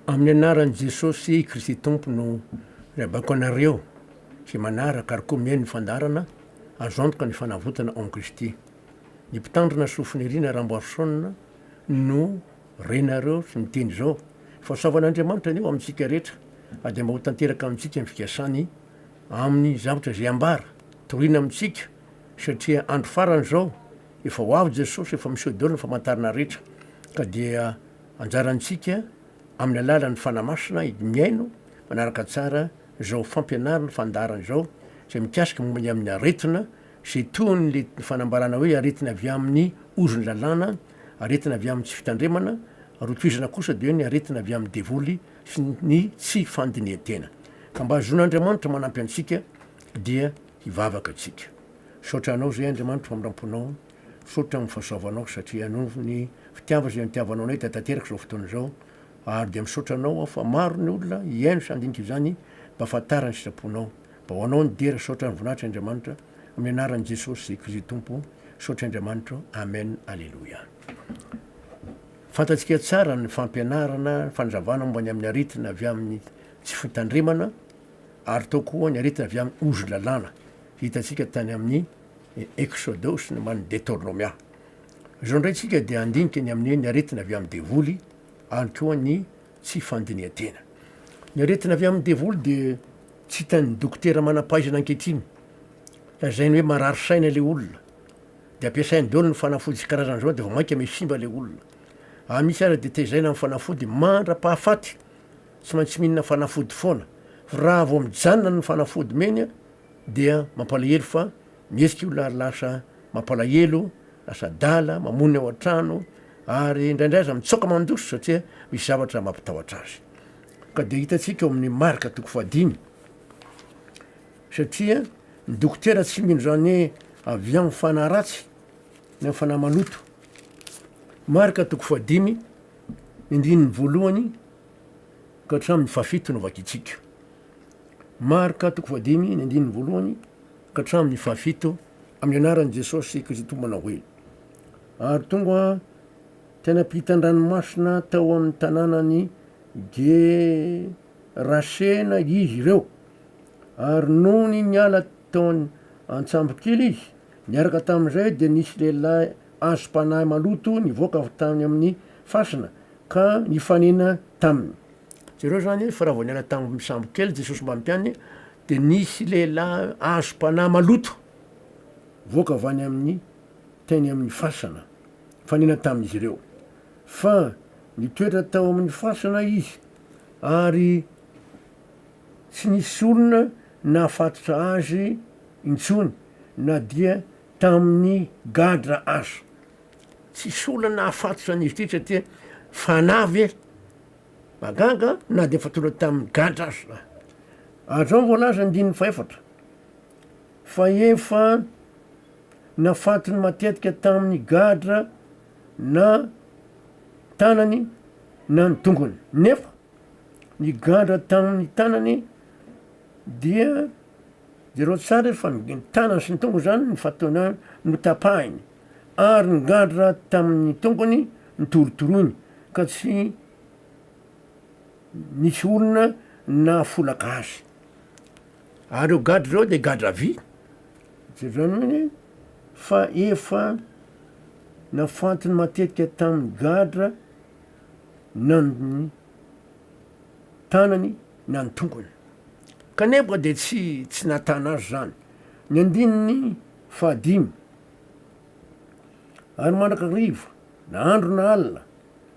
Amin'ny anaran'i Jesosy Kristy Tompo no miabako anareo izay manaraka ary koa mihaino ny fandaharana Azo antoka ny fanavotana ao amin'i Kristy. Ny Mpitandrina Sofinirina Ramboarison no renareo sy miteny izao. Fahasoavan'Andriamanitra anie ho amintsika rehetra ary dia mba ho tanteraka amintsika ny fikasany amin'ny zavatra izay ambara, torina amintsika satria andro farany izao, efa ho avy Jesosy, efa miseho daholo ny famantarana rehetra ka dia Anjarantsika amin'ny alalan'ny Fanahy Masina mihaino manaraka tsara izao fampianarana fandaharana izao izay mikasika momba ny amin'ny aretina izay toy ny le fanambarana hoe aretina avy amin'ny ozon'ny lalàna, aretina avy amin'ny tsy fitandremana, ary ho tohizana kosa dia hoe ny aretina avy amin'ny devoly sy ny tsy fandinihan-tena. Ka mba hahazoan'Andriamanitra manampy antsika dia hivavaka isika. Misaotra Anao izay Andriamanitra famindram-ponao. Misaotra amin'ny fahasoavanao satria noho ny fitiavana izay nitiavanao anay dia tanteraka izao fotoana izao ary dia misaotra anao aho fa maro ny olona hihaino sy handinika izany mba hahafantarany ny sitraponao mba ho anao ny dera saotra ny voninahitra Andriamanitra amin'ny anaran'i Jesosy Kristy Tompo saotra Andriamanitra Amen Aleloia Fantatsika tsara ny fampianarana fanazavana momba ny amin'ny aretina avy amin'ny tsy fitandremana ary tao koa ny aretina avy amin'ny ozon-lalàna hitantsika tany amin'ny Eksodosy ny mban'ny Detornomia. Izao indray tsika dia handinika ny amin'ny hoe ny aretina avy amin'ny devoly ary koa ny tsy fandinihan-tena. Ny aretina avy amin'ny devoly dia tsy hitan'ny dokotera manam-pahaizana ankehitriny. Lazainy hoe marary saina ilay olona. Dia ampiasainy daholo ny fanafody sy karazany izao dia vao mainka miha-simba ilay olona. Ary misy aza dia tezaina amin'ny fanafody mandra-pahafaty. Tsy maintsy mihinana fanafody foana. Raha vao mijanona ny fanafody omeny dia mampalahelo fa mihetsika olona ary lasa mampalahelo, lasa adala, mamono ny ao an-trano ary indraindray aza mitsoaka mandositra satria misy zavatra mampitahotra azy. Ka dia hitantsika ao amin'ny Marka toko fahadimy satria ny dokotera tsy mino izany hoe avy amin'ny fanahy ratsy na fanahy maloto. Marka toko fahadimy, ny andininy voalohany ka hatramin'ny fahafito no vakintsika. Marka toko fahadimy ny andininy voalohany ka hatramin'ny fahafito, amin'ny anaran'i Jesosy Kristy Tompo manao hoe, Ary tonga teny ampitan-dranomasina tao amin'ny tanànan'i Gerasena izy ireo, ary nony niala tao an-tsambokely izy, niaraka tamin'izay dia nisy lehilahy azom-panahy maloto nivoaka avy tany amin'ny fasana ka nifanena taminy. Jereo zany fa raha vao niala tamin'ny sambo kely Jesosy mba mpianany dia nisy lehilahy azom-panahy maloto voaka avy any amin'ny teny amin'ny fasana nifanena tamin'izy ireo. Fa nitoetra tao amin'ny fasana izy ary tsy nisy olona nahafatotra azy intsony na dia tamin'ny gadra aza. Tsisy olona nahafatotra an'izy ity satria fanahy ve? Mahagaga na dia efa tonga tamin'ny gadra aza. Ary izao no voalaza andininy fahefatra, fa efa nafatony matetika tamin'ny gadra na tanany na ny tongony, nefa ny gadra tamin'ny tanany dia jereo tsara fa ny tanany sy ny tongony zany ny fatona notapahiny ary ny gadra tamin'ny tongony notorotoroiny ka tsy nisy olona nahafolaka azy. Ary ireo gadra ireo dia gadra vy, jereo hoe fa efa nafantiny matetika tamin'ny gadra na ny tanany na ny tongony. Kanefa dia tsy tsy nahatana azy izany. Ny andininy fahadimy, Ary mandrakariva, na andro na alina,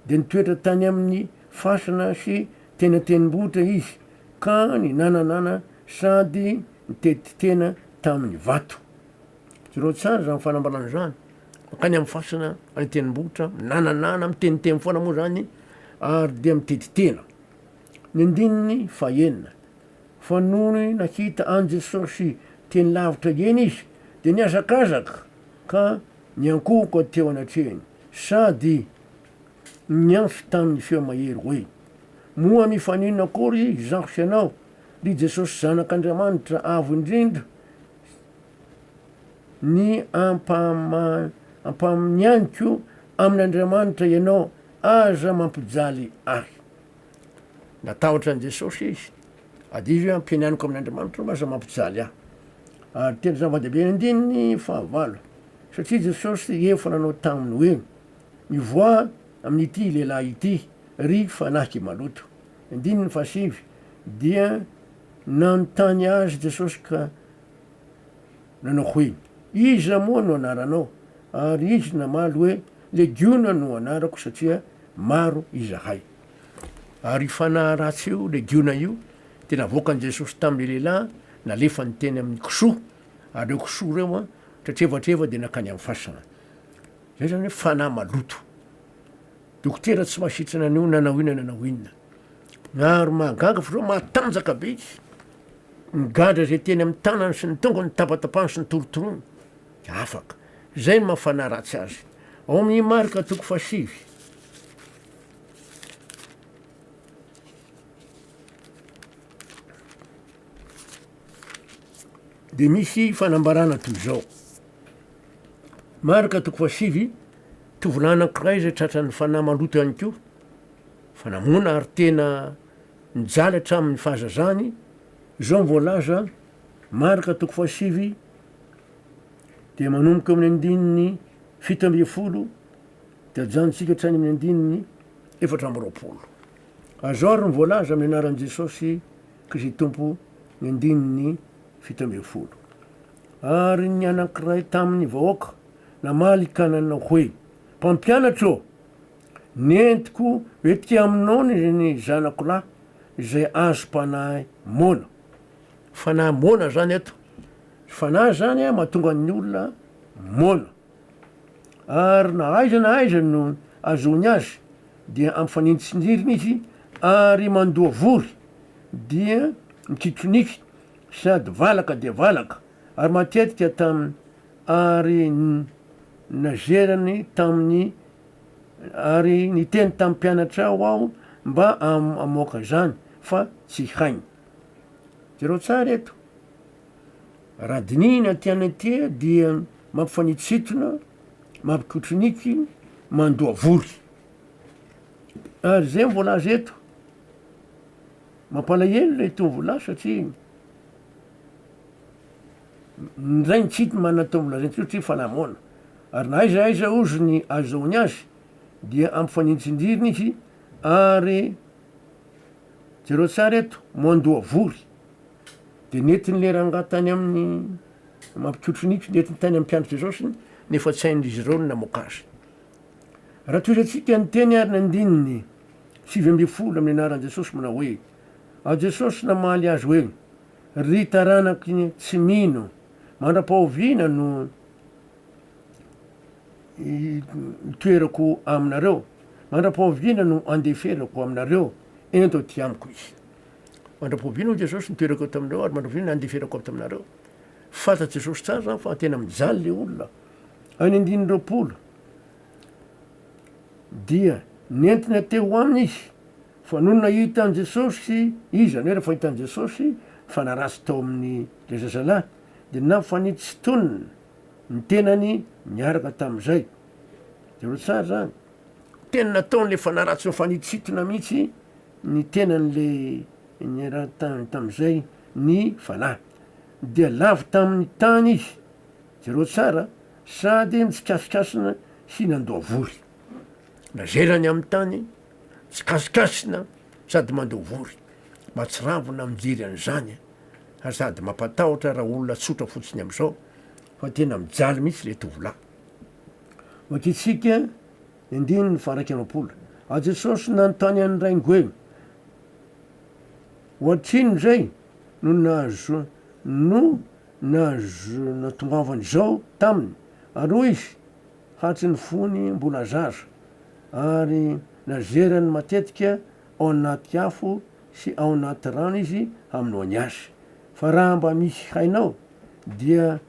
dia nitoetra tany amin'ny fasana sy teny an-tendrombohitra izy, ka ninananana sady niteti-tena tamin'ny vato. Jereo tsara izany fanambarana izany, mankany amin'ny fasana, any an-tendrombohitra, minananana, miteniteny foana moa izany, ary dia miteti-tena. Ny andininy fahenina, Fa nony nahita an'i Jesosy teny lavitra eny izy, dia nihazakazaka ka niankohoka teo anatrehany, sady niantso tamin'ny feo mahery hoe, Moa mifaninona akory izaho sy ianao, ry Jesosy Zanak'Andriamanitra Avo Indrindra? Ny ampamanianiko amin'Andriamanitra ianao, aza mampijaly ahy. Natahotra an'i Jesosy izy. Adidy hoe ampianianiko amin'Andriamanitra io, aza mampijaly ahy. Ary tena zava-dehibe ny andininy fahavalo, satria Jesosy efa nanao taminy hoe, Mivoaha amin'ity lehilahy ity, ry fanahy maloto. Andininy fahasivy, dia nanontany azy Jesosy ka nanao hoe, Iza moa no anaranao? Ary izy namaly hoe, Legiona no anarako, satria maro izahay. Ary io fanahy ratsy io, legiona io, dia navoakan'i Jesosy tamin'ilay lehilahy, nalefany teny amin'ny kisoa, ary ireo kisoa ireo an, tratrevatreva dia nankany amin'ny fasana. Izay izany hoe fanahy maloto. Dokotera tsy mahasitrana an'io na nanao inona na nanao inona. Ary mahagaga fa zao matanjaka be izy. Migadra izay teny amin'ny tanany sy ny tongony, tapatapahany sy ny torotoroany. Dia afaka. Izay no maha fanahy ratsy azy. Ao amin'ny Marka toko fahasivy. Dia misy fanambarana toy izao. Marka toko fahasivy, tovolahy anankiray izay tratran'ny fanahy maloto ihany koa, fa namoana ary tena nijaly hatramin'ny fahazazany, izao no voalaza, Marka toko fahasivy, dia manomboka eo amin'ny andininy 17 dia ajanontsika hatrany amin'ny andininy 24. Azao ary ny voalaza amin'ny anaran'i Jesosy Kristy Tompo ny andininy 17. Ary ny anankiray tamin'ny vahoaka namaly ka nanao hoe, Mpampianatra ô, nentiko ety aminao ny zanako lahy izay azom-panahy moana. Fanahy moana zany eto. Fanahy zany mahatonga ny olona moana. Ary na aiza na aiza no ahazoany azy dia ampifanintsinjirina izy ary mandoa vory dia mikitro-nify sady valaka dia valaka ary matetika tam ary nazerany tamin'ny ary niteny tamin'ny mpianatrao aho mba hamoaka izany fa tsy hainy. Jereo tsara eto. Raha dinihina aty any aty dia mampifanitsintona, mampikotroniky, mandoa vory. Ary zay ny voalaza eto. Mampalahelo ilay tovolahy satria ny rainy tsy hita manana tovolahy zay intsony satria fanahy moana. Ary na aiza aiza ozy ny azahoany azy dia ampifanintsinjirina izy ary jereo tsara eto mandoa vory. De nentin'le rangahy tany amin'ny mampikotroniky, nentiny tany amin'ny mpianatr'i Jesosy nefa tsy hain'izy ireo ny namoaka azy. Raha tohizantsika ny teny ary ny andininy 19 amin'ny anaran'i Jesosy manao hoe, Ary Jesosy namaly azy hoe, Ry taranaky ny tsy mino, mandra-pahoviana no hitoerako aminareo? Mandra-pahoviana no handeferako aminareo? Ento aty amiko izy. Mandra-pahoviana hoy Jesosy nitoerako eto aminareo ary mandra-pahoviana no handeferako ato aminareo? Fantatr'i Jesosy tsara izany fa tena mijaly le olona. Any andininy 20 dia nentina teo aminy izy fa nony nahita an'i Jesosy izy, izany hoe rehefa nahita an'i Jesosy fa naratsy tao amin'ny le zazalahy dia nampifanitsintonina ny tenany niaraka tamin'izay. Jereo tsara izany. Tena nataon'le fanahy ratsy nifanitsintona mihitsy ny tenan'le niaraka tamin'izay ny fanahy. Dia lavo tamin'ny tany izy, jereo tsara, sady nitsikasikasina sy nandoa vory. Nazerany amin'ny tany, nitsikasikasina sady mandoa vory. Mahatsiravina mijery an'izany ary sady mampatahotra raha olona tsotra fotsiny amin'izao fa tena mijaly mihitsy le tovolahy. Vakintsika ny andininy faha-21. Ary Jesosy nanontany an'ny rainy hoe, Ohatrinona izay no nahazo no nahazo nahatongavany izao taminy? Ary hoy izy, Hatry ny fony mbola zaza, ary nazerany matetika ao anaty afo sy ao anaty rano izy hamonoany azy. Fa raha mba misy hainao, dia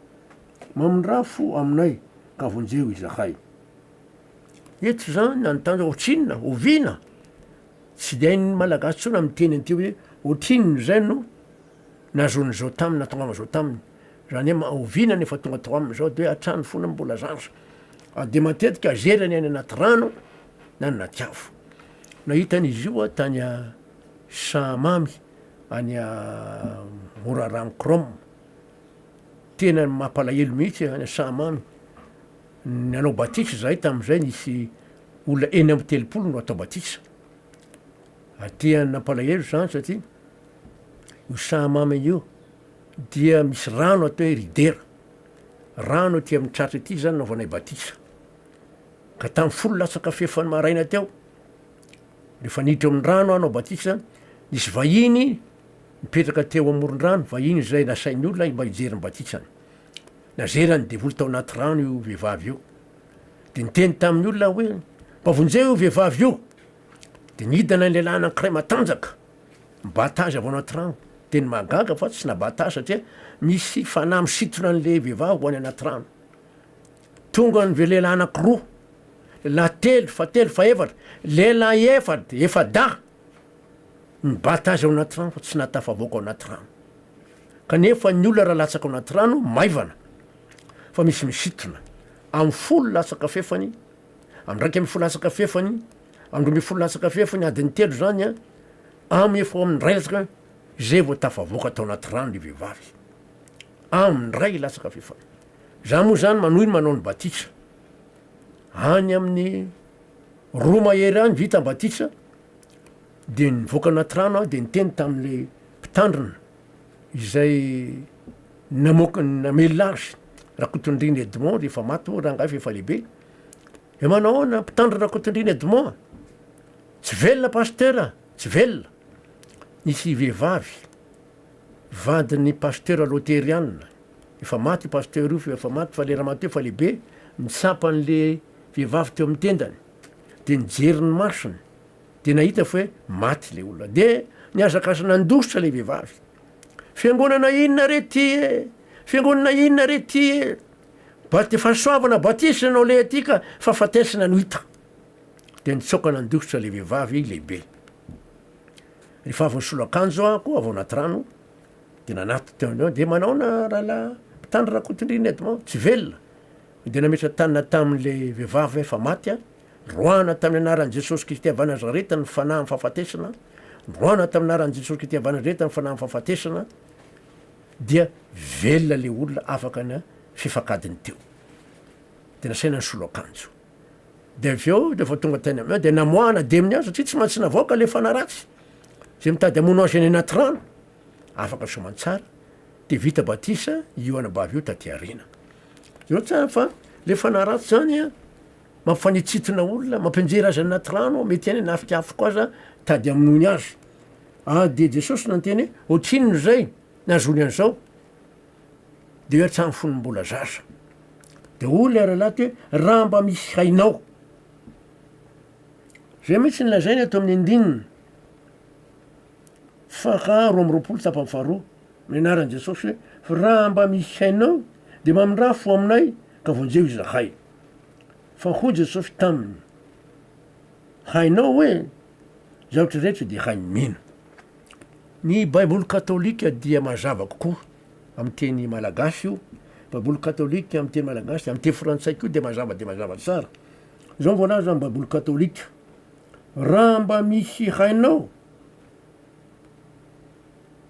mamindrà fo aminay ka vonjeo izahay. Eto zany nanontany hoe ohatrinona, oviana? Tsy de hain'ny Malagasy intsony raha miteny an'ity hoe ohatrinona izay no nahazoany izao taminy, nahatongavany izao taminy. Zany hoe oviana no efa tonga tao aminy izao de hoe hatrany fony mbola zaza. Ary de matetika azerany any anaty rano na any anaty afo. Nahita an'izy io aho tany. Sahamamy any Morarano Chrome. Tena mampalahelo mihitsy any Sahamamy. Nanao batisa izahay tamin'izay nisy olona 36 no atao batisa. Ary tena nampalahelo izany satria io Sahamamy io dia misy rano atao hoe ridera. Rano aty amin'ny tratra aty izany nanaovanay batisa. Ka tamin'ny folo latsaka fahefany maraina teo, rehefa niditra ao amin'ny rano aho hanao batisa, nisy vahiny nipetraka teo amoron-drano, vahiny izay nasain'ny olona mba hijery ny batisany. Nazeran'ny devoly tao anaty rano io vehivavy io. Dia niteny tamin'ny olona aho hoe, mba vonjeo io vehivavy io. Dia nidana ny lehilahy anankiray matanjaka, nibata azy avy ao anaty rano. Dia ny mahagaga fa tsy nabata azy satria misy fanahy misintona an'ilay vehivavy ho any anaty rano. Tonga ny lehilahy anankiroa, lehilahy telo, fahatelo, fahefatra, lehilahy efatra, efa-dahy, nibata azy ao anaty rano fa tsy nahatafavoaka ao anaty rano. Kanefa ny olona raha latsaka ao anaty rano, maivana, fa misy misintona. Amin'ny folo latsaka fefany, amin'ny 11 latsaka fefany, amin'ny 12 latsaka fefany, adiny telo zany an, amin'ny efa amin'ny iray latsaka, zay vao tafavoaka tao anaty rano le vehivavy. Amin'ny iray latsaka fefany. Za moa zany manohy ny manao ny batisa. Any amin'ny roa mahery any vita ny batisa, de nivoaka anaty rano aho de niteny tamin'le mpitandrina izay namoaka namelona azy, Rakotondriana Edmond, rehefa maty moa rangahy fa efa lehibe, de manao ahoana mpitandrina Rakotondriana Edmond a? Tsy velona pasteur a, tsy velona. Nisy vehivavy vadin'ny pasteur loteriana, efa maty io pasteur io fa efa maty fa le ramatoa efa lehibe, nitsapa an'le vehivavy teo amin'ny tendany, de nijery ny masony, de nahita fa hoe maty le olona, de nihazakazaka nandositra le vehivavy, fiangonana inona re ty e, fiangonana inona re ty e, bat- fahasoavana batisa no aleha aty ka fahafatesana no hita, de nitsoaka nandositra le vehivavy lehibe. Rehefa avy nisolo akanjo aho koa avy ao anaty rano de nanaty teo eo de manaona rahalahy mpitandro Rakotondriana Edmond tsy velona de nametra tanana tamin'le vehivavy efa maty aho roahana tamin'ny anaran'i Jesosy Kristy avy any Nazareta ny fanahin'ny fahafatesana roahana tamin'ny anaran'i Jesosy Kristy avy any Nazareta ny fanahin'ny fahafatesana dia velona le olona afaka ny fefak'adiny teo de nasaina nisolo akanjo De avy eo rehefa tonga teny aminy de namoahana demony azy satria tsy maintsy navoaka le fanahy ratsy zay mitady hamono azy any anaty rano, afaka soamantsara de vita batisa io anabavy io taty aoriana. Jereo tsara fa le fanahy ratsy zany an mampifanitsintona olona, mampianjera azy any anaty rano, mety any hanafika afo koa aza mitady hamonoany azy. Ah de Jesosy nanteny hoe ohatrinona zay nahazoany an'izao? De hoe hatramin'ny fony mbola zaza. De hoy ilay rahalahy teo hoe raha mba misy hainao. Zay mihitsy ny lazainy ato amin'ny andininy faha 22 tapany faharoa, amin'ny anaran'i Jesosy hoe fa raha mba misy hainao de mamindrà fo aminay ka vonjeo izahay. Fa hoy Jesosy taminy, hainao hoe zavatra rehetra dia hain'ny mino. Ny baiboly katolika dia mazava kokoa amin'ny teny malagasy io, baiboly katolika amin'ny teny malagasy, amin'ny teny frantsay koa dia mazava dia mazava tsara. Izao ny voalaza amin'ny baiboly katolika, raha mba misy hainao,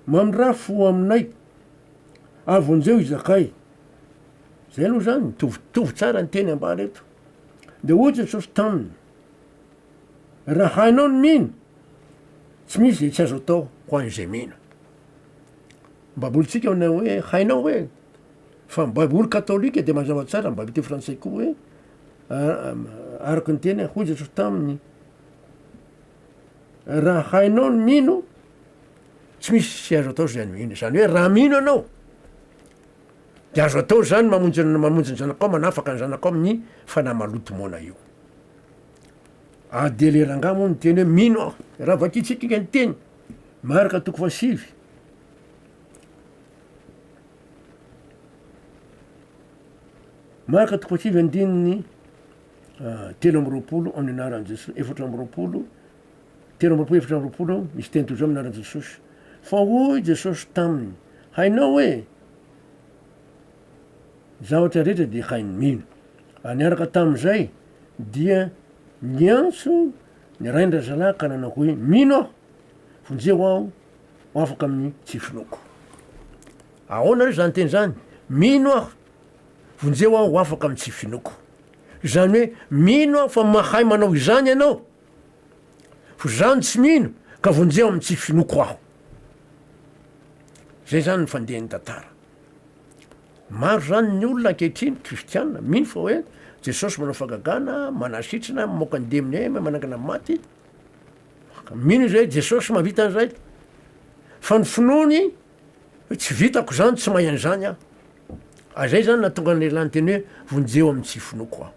mamindrà fo aminay, ary vonjeo izahay. Zay aloha zany, mitovitovy tsara ny teny ambara eto. De hoy Jesosy taminy, raha hainao ny mino, tsy misy izay tsy azo atao ho an'izay mino. Ny baibolintsika manao hoe hainao hoe, fa ny baiboly katolika de mazava tsara, ny baiboly teny frantsay koa hoe araka ny teny hoy Jesosy taminy, raha hainao ny mino, tsy misy tsy azo atao izay mino, zany hoe raha mino ianao de azo atao zany mamonjy mamonjy ny zanakao, manafaka ny zanakao amin'ny fanahy maloto moana io. Ah dia le rangahy moa niteny hoe mino aho, raha vakintsika inga ny teny, Marka toko fahasivy. Marka toko fahasivy andininy 23 amin'ny anaran'i Jesosy, 24, 23, 24, misy teny toy izao amin'ny anaran'i Jesosy. Fa hoy Jesosy taminy, hainao hoe ny zavatra rehetra dia hain'ny mino. Ary niaraka tamin'izay dia niantso ny rain-drazalahy ka nanao hoe, Mino aho. Vonjeo aho ho afaka amin'ny tsy finoako. Ahoana re izany teny izany? Mino aho, vonjeo aho ho afaka amin'ny tsy finoako. Izany hoe mino aho fa mahay manao izany ianao, fa izaho no tsy mino ka vonjeo amin'ny tsy finoako aho. Izay izany ny fandehan'ny tantara. Maro izany ny olona ankehitriny, kristiana, mino fa hoe Jesosy manao fahagagana, manasitrana, mamoaka ny demony, manangana ny maty. Mino izy hoe Jesosy mahavita an'izay. Fa ny finoany hoe tsy vitako izany, tsy mahay an'izany aho. Ary izay izany nahatonga ny lehilahy niteny hoe vonjeo amin'ny tsy finoako aho.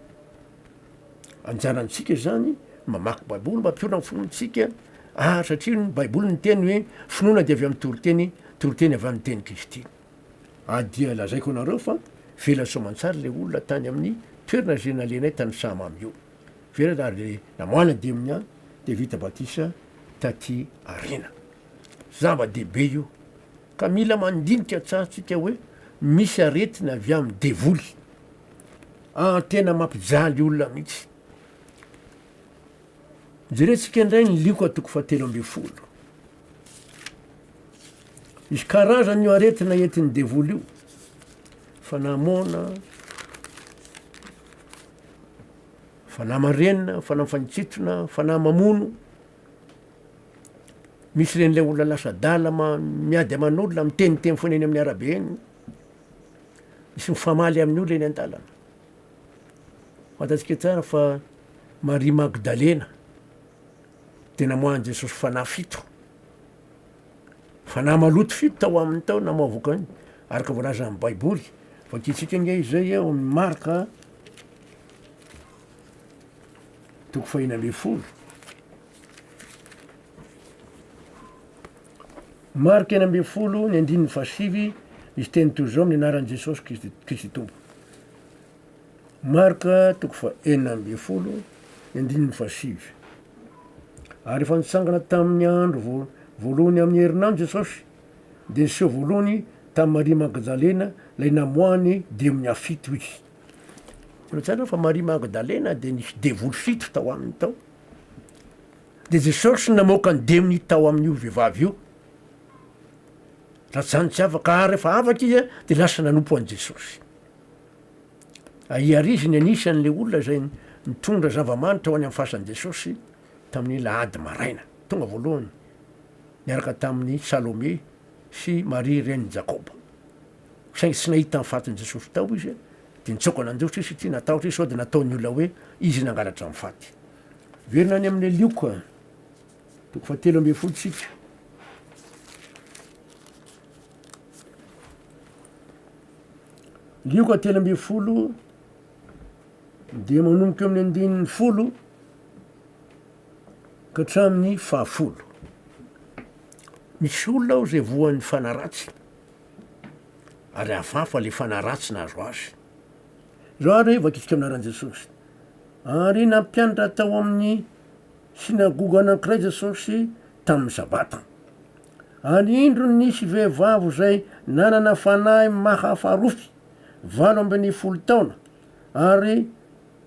Anjarantsika izany mamaky baiboly mba hampiorina ny finoantsika ary satria ny baiboly niteny hoe finoana dia avy amin'ny toriteny, toriteny avy amin'ny tenin'i Kristy. Ary dia lazaiko anareo fa vela soamantsara ilay olona tany amin'ny toerana izay nalehanay tany Sahamamy io. Vela ary namoahana demony dia vita batisa taty aoriana. Zava-dehibe io ka mila mandinika tsara tsika hoe misy aretina avy amin'ny devoly ary tena mampijaly olona mihitsy. Jerentsika indray ny Lioka toko fahatelo ambin'ny folo. Misy karazany io aretina entin'ny devoly io, fanahy moana, fanahy marenina, fanahy mifanitsintona, fanahy mamono. Misy ireny le olona lasa adala ma- miady aman'olona, miteniteny foana eny amin'ny arabe eny, misy mifamaly amin'ny olona eny an-dalana. Fantatsika tsara fa Maria Magdalena de namoahan'i Jesosy fanahy fito, fanahy maloto fito tao aminy tao namoavoka any, araka voalazan'ny baiboly, vakintsika ange izay ao amin'ny Marka toko fahena ambin'ny folo. Marka 16 ny andininy fahasivy, misy teny toy izao amin'ny anaran'i Jesosy Kristy Kristy Tompo. Marka toko fahenina ambin'ny folo ny andininy fahasivy. Ary rehefa nitsangana tamin'ny andro voa- voalohany amin'ny herinandro Jesosy, dia niseho voalohany tamin'i Maria Magdalena ilay namoahany demonia fito izy. Hitanao tsara fa Maria Magdalena dia nisy devoly fito tao aminy tao. Dia Jesosy namoaka ny demony tao amin'io vehivavy io. Raha tsy izany tsy afaka, ary rehefa afaka izy dia lasa nanompo an'i Jesosy. Ary izy ny anisan'ilay olona izay nitondra zava-manitra ho any amin'ny fasan'i Jesosy tamin'ny lahady maraina. Tonga voalohany niaraka tamin'i Salome sy Maria renin'i Jakoba. Saingy tsy nahita ny fatin'i Jesosy tao izy, dia nitsoaka nandositra izy satria natahotra izy sao dia nataon'ny olona hoe izy nangalatra ny faty. Verina any amin'ny Lioka, toko fahatelo ambin'ny folo tsika. Lioka 13 dia manomboka eo amin'ny andininy 10 ka hatramin'ny fahafolo. Misy olona ao izay voan'ny fanahy ratsy ary hafahafa le fanahy ratsy nahazo azy. Izao ary vakitsika amin'ny anaran'i Jesosy. Ary nampianatra tao amin'ny synagoga anankiray Jesosy tamin'ny sabata. Ary indro nisy vehivavy izay nanana fanahy mahafarofy 18 taona, ary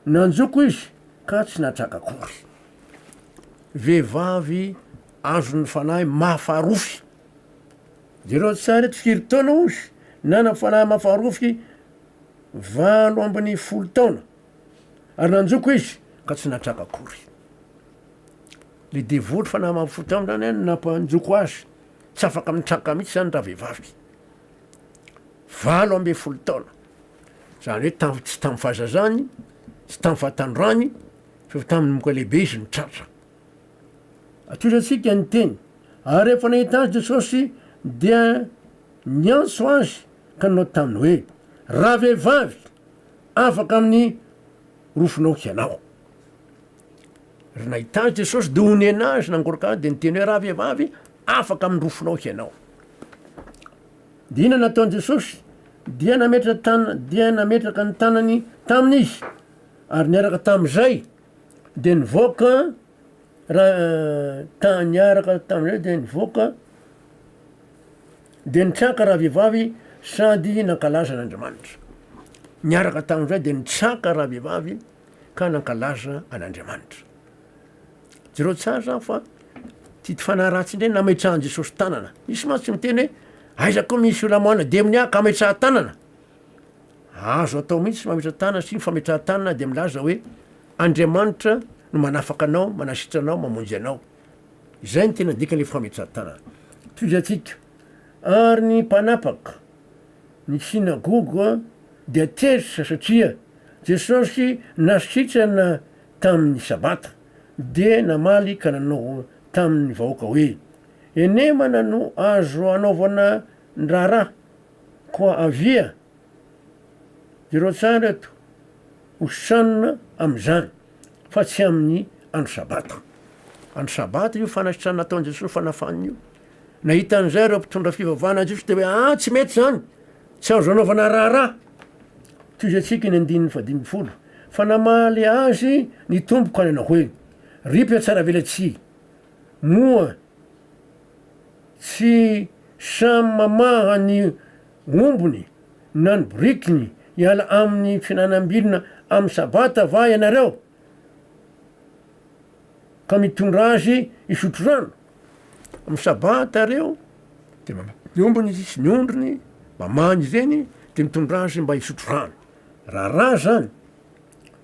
nanjoko izy ka tsy natraka akory. Vehivavy azon'ny fanahy mahafarofy. Jereo tsara eto, firy taona hozy nanana fanahy mahafarofy 18 taona, ary nanjoko izy ka tsy natraka akory. Le devoly fanahy mahafoy taminy zany no nampanjoko azy, tsy afaka mitraka mihitsy zany ravehivavy. 18 taona, zany hoe tam- tsy tamin'ny fahazazany, tsy tamin'ny fahatanorany, fa efa tamin'ny moka lehibe izy no tratra. Atoizantsika ny teny, ary rehefa nahita azy Jesosy dia niantso azy ka nanao taminy hoe, Ravehivavy, afaka amin'ny rofinao hianao. Ry nahita azy Jesosy dia onena azy, nangoraka azy dia niteny hoe, Ravehivavy, afaka amin'ny rofinao hianao. Dia inona nataon'i Jesosy? Dia nametra tana, dia nametraka ny tanany taminy izy, ary niaraka tamin'izay dia nivoaka raha ta niaraka tamin'izay dia nivoaka dia nitraka ravehivavy sady nankalaza an'Andriamanitra. Niaraka tamin'izay dia nitraka ravehivavy ka nankalaza an'Andriamanitra. Jereo tsara zany fa. Ity fanahy ratsy indray nametrahan'i Jesosy tanana. Misy mantsy miteny hoe aiza koa misy olona moana demonia ka ametraha-tanana. Azo atao mihitsy mametra-tanana satria ny fametrahan-tanana dia milaza hoe Andriamanitra no manafaka anao, manasitra anao, mamonjy anao. Izay no tena dikan'ilay fametrahan-tanana. Tohizantsika. Ary ny mpanapaka ny synagoga dia tezitra satria Jesosy nasitrana tamin'ny Sabata. Dia namaly ka nanao tamin'ny vahoaka hoe, Henemana no azo anaovana ny raharaha, koa avia, jereo tsara eto, hositranina amin'izany, fa tsy amin'ny andro Sabata. Andro Sabata io fanasitranana nataon'i Jesosy fanafahana io. Nahita an'izay ireo mpitondra fivavahana jiosy dia hoe, ah, tsy mety izany, tsy azo anaovana raharaha. Tohizantsika ny andininy fahadimy Fa namaly azy ny Tompo ka nanao hoe, Ry mpihatsaravelatsihy, moa tsy samy mamaha ny ombiny na ny borikiny hiala amin'ny fihinanam-bilona amin'ny Sabata va ianareo, ka mitondra azy hisotro rano? Amin'ny Sabata ireo dia mamaha ny ombiny izy sy ny ondriny, mamaha an'ireny dia mitondra azy mba hisotro rano. Raharaha izany,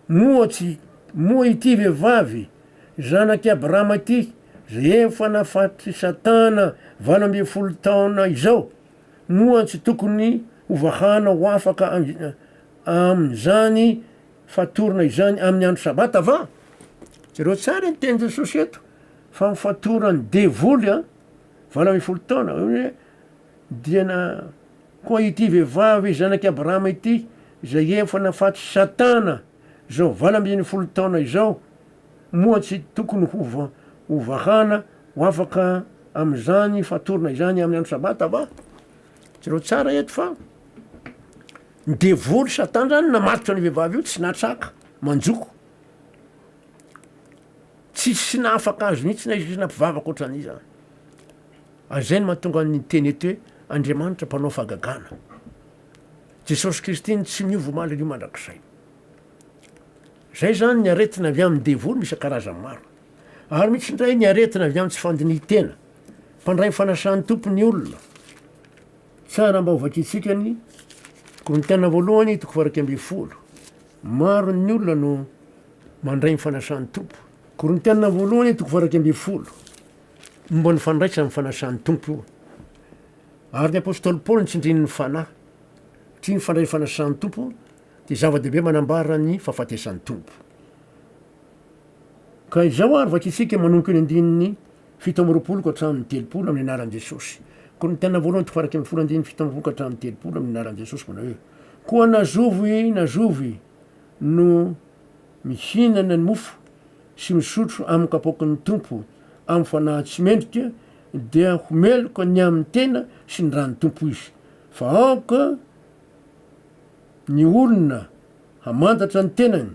moa tsy, moa ity vehivavy zanak'i Abrahama ity, izay efa nafatr'i Satana 18 taona izao, moa tsy tokony hovahana ho afaka amin'izany fatorana izany amin'ny andro Sabata va? Jereo tsara ny tenin'i Jesosy eto, fa ny fatoran'ny devoly an, 18 taona, hoe dia na koa ity vehivavy zanak'i Abrahama ity, izay efa nafatr'i Satana izao 18 taona izao, moa tsy tokony ho hovahana ho afaka amin'izany fatorana izany amin'ny andro Sabata va? Jereo tsara eto fa ny devoly Satana zany namatotra ny vehivavy io tsy natraka, manjoko. Tsisy nahafaka azy mihitsy na izy na mpivavaka ohatran'iza. Ary izay no mahatonga ny teny eto hoe Andriamanitra mpanao fahagagana. Jesosy Kristy no tsy miova omaly anio mandrakizay. Zay zany ny aretina avy amin'ny devoly misy karazany maro. Ary misy indray ny aretina avy amin'ny tsy fandinihin-tena. Mpandray ny fanasan'ny Tompo ny olona. Tsara mba ho vakintsika ny Korintiana voalohany toko faha-11. Maro ny olona no mandray ny fanasan'ny Tompo. Korintiana voalohany toko faha-11. Momba ny fandraisana ny fanasan'ny Tompo io. Ary ny apostoly Paoly nitsindrin'ny Fanahy. Satria ny fandray ny fanasan'ny Tompo dia zava-dehibe manambara ny fahafatesan'ny Tompo. Ka izao ary vakintsika manomboka eny andininy 27 ka hatramin'ny 30 amin'ny anaran'i Jesosy. Korintiana voalohany toko faha-11 andininy 27 ka hatramin'ny 30 amin'ny anaran'i Jesosy manao hoe, Koa na zovy na zovy no mihinana ny mofo sy misotro amin'ny kapoakin'ny Tompo amin'ny fanahy tsy mendrika dia ho meloka ny amin'ny tena sy ny ran'ny Tompo izy. Fa aoka ny olona hamantatra ny tenany,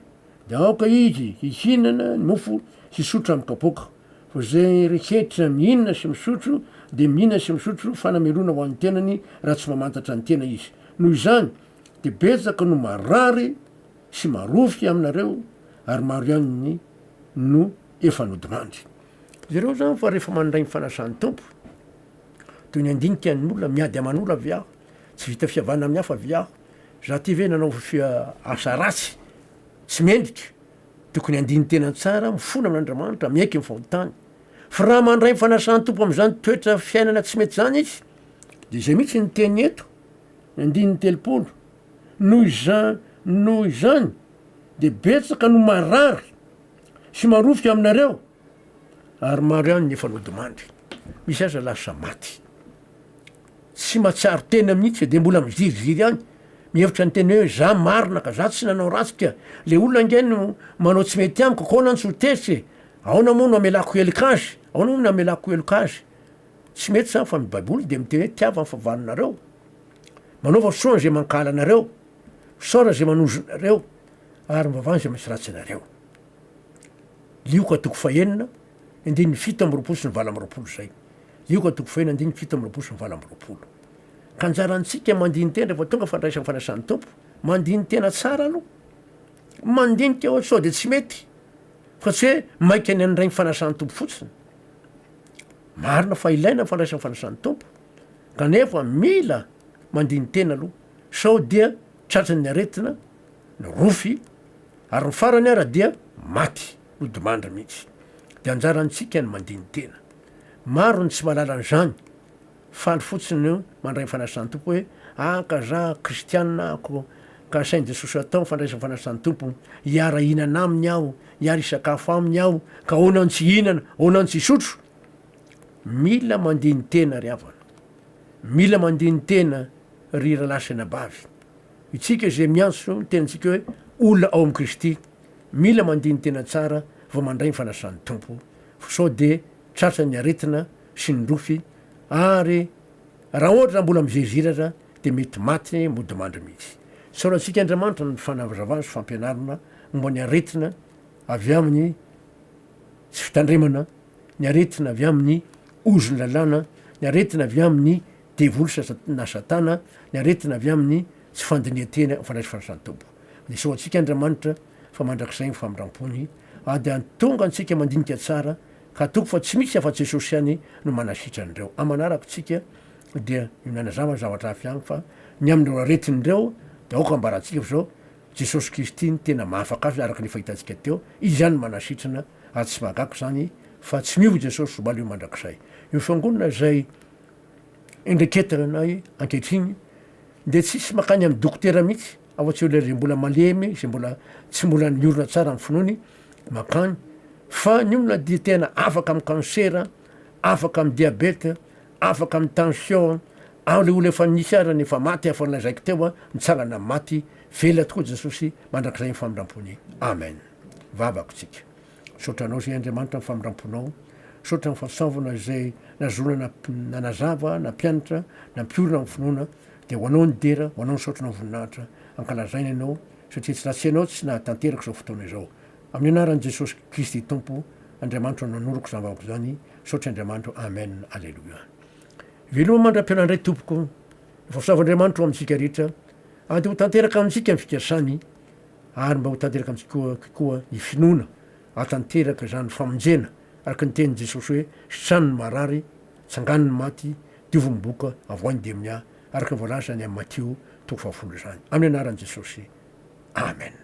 dia aoka izy hihinana ny mofo hisotro amin'ny kapoaka. Fa izay rehetra mihinana sy misotro dia mihinana sy misotro fanamelohana ho an'ny tenany raha tsy mamantatra ny tena izy. Noho izany dia betsaka no marary sy marofy aminareo ary maro ihany ny no efa nodimandry. Jereo izany fa rehefa mandray ny fanasan'ny Tompo, toy ny handinika ny olona, miady aman'olona ve aho? Tsy vita fihavana amin'ny hafa ve aho? Za ty ve nanao asa ratsy, tsy mendrika? Tokony handini-tena tsara, mifona amin'Andriamanitra, miaiky ny fahotany. Fa raha mandray ny fanasan'ny Tompo amin'izany toetra fiainana tsy mety izany izy, dia izay mihitsy ny teny eto, ny andininy 30, noho izany, noho izany dia betsaka no marary sy marofika aminareo, ary maro ihany ny efa nodimandry. Misy aza lasa maty. Tsy mahatsiaro tena mihitsy de mbola miziriziry ihany, mihevitra ny tena hoe za marina ka, za tsy nanao ratsy ka, le olona ange no manao tsy mety amiko ka ahoana no tsy ho tezitra e, ahoana moa no hamelako heloka azy, ahoana moa no hamelako heloka azy, tsy mety zany fa ny baiboly de miteny hoe tiava ny fahavalonareo, manaova soa an'izay mankahala anareo, misaora izay manozona anareo, ary mivavaha an'izay misy ratsy anareo. Lioka toko fahenina, andininy 27 sy ny 28 izay. Lioka toko fahenina andininy 27 sy ny 28. Ka anjarantsika mandini-tena rehefa tonga fandraisana fanasan'ny Tompo, mandini-tena tsara aloha. Mandinika hoe sao dia tsy mety, fa tsy hoe maika ny handray ny fanasan'ny Tompo fotsiny. Marina fa ilaina ny fandraisana fanasan'ny Tompo, kanefa mila mandini-tena aloha sao dia tratran'ny aretina, ny rofy, ary ny farany ara dia maty nodimandry mihitsy. Dia anjarantsika ny mandini-tena. Maro ny tsy mahalala an'izany, faly fotsiny no mandray ny fanasan'ny Tompo hoe, ah ka za kristianina ako, ka asain'i Jesosy atao ny fandraisana fanasan'ny Tompo, hiara-hihinana aminy aho, hiara-hisakafo aminy aho, ka ahoana no tsy hihinana, ahoana no tsy hisotro? Mila mandini-tena ry havana, mila mandini-tena ry rahalahy sy anabavy. Itsika izay miantso ny tenantsika hoe olona ao amin'i Kristy, mila mandini-tena tsara vao mandray ny fanasan'ny Tompo, fa sao dia tratran'ny aretina sy ny rofy ary raha ohatra mbola miziriziry aza dia mety maty modimandry mihitsy. Isaorantsika Andriamanitra ny fanazavana sy fampianarana momba ny aretina avy amin'ny tsy fitandremana, ny aretina avy amin'ny ozon'ny lalàna, ny aretina avy amin'ny devoly sy na satana, ny aretina avy amin'ny tsy fandinihan-tena mifandraika fanasan'ny Tompo. Isaorantsika Andriamanitra fa mandrakizay ny famindram-pony ary dia tonga antsika mandinika tsara ka ataoko fa tsy misy afa-tsy Jesosy ihany no manasitrana ireo. Amanaraka tsika dia io nanazava ny zavatra hafa ihany fa ny amin'ireo aretina ireo dia aoka ambarantsika fa zao Jesosy Kristy no tena mahafaka azy araka ny efa hitantsika teo, Izy ihany no manasitrana ary tsy mahagaga izany fa tsy miova i Jesosy omaly io mandrakizay. Io fiangonana izay endriketanay ankehitriny dia tsisy makany amin'ny dokotera mihitsy afa-tsy olona izay mbola malemy, izay mbola tsy mbola niorina tsara amin'ny finoany makany fa ny olona dia tena afaka amin'ny kansera, afaka amin'ny diabeta, afaka amin'ny tension, ao le olona efa nisy ara ny efa maty efa nolazaiko teo a, nitsangana amin'ny maty, velona tokoa Jesosy mandrakizay ny famindram-pony. Amen. Vavako tsika. Misaotra anao izay Andriamanitra ny famindram-ponao. Misaotra ny fahasoavana izay nahazoana nanazava, nampianatra, nampiorina ny finoana. Dia ho anao ny dera, ho anao ny saotra ny voninahitra. Ankalazaina ianao satria tsy raha tsy ianao tsy nahatanteraka izao fotoana izao. Amin'ny anaran'i Jesosy Kristy Tompo, Andriamanitro nanoriko izany vavako izany. Misaotra Andriamanitro. Amen. Aleloia. Veloma mandra-pihaona indray tompoko. Ny fahasoavan'Andriamanitra ho amintsika rehetra. Ary dia ho tanteraka amintsika ny fikasany. Ary mba ho tanteraka amintsika koa ny finoana hahatanteraka izany famonjena araka ny tenin'i Jesosy hoe, Sitrano ny marary, tsangano ny maty, diovy ny boka, avoahy ny demonia, araka ny voalaza any amin'ny Matio toko fahafolo izany. Amin'ny anaran'i Jesosy. Amen.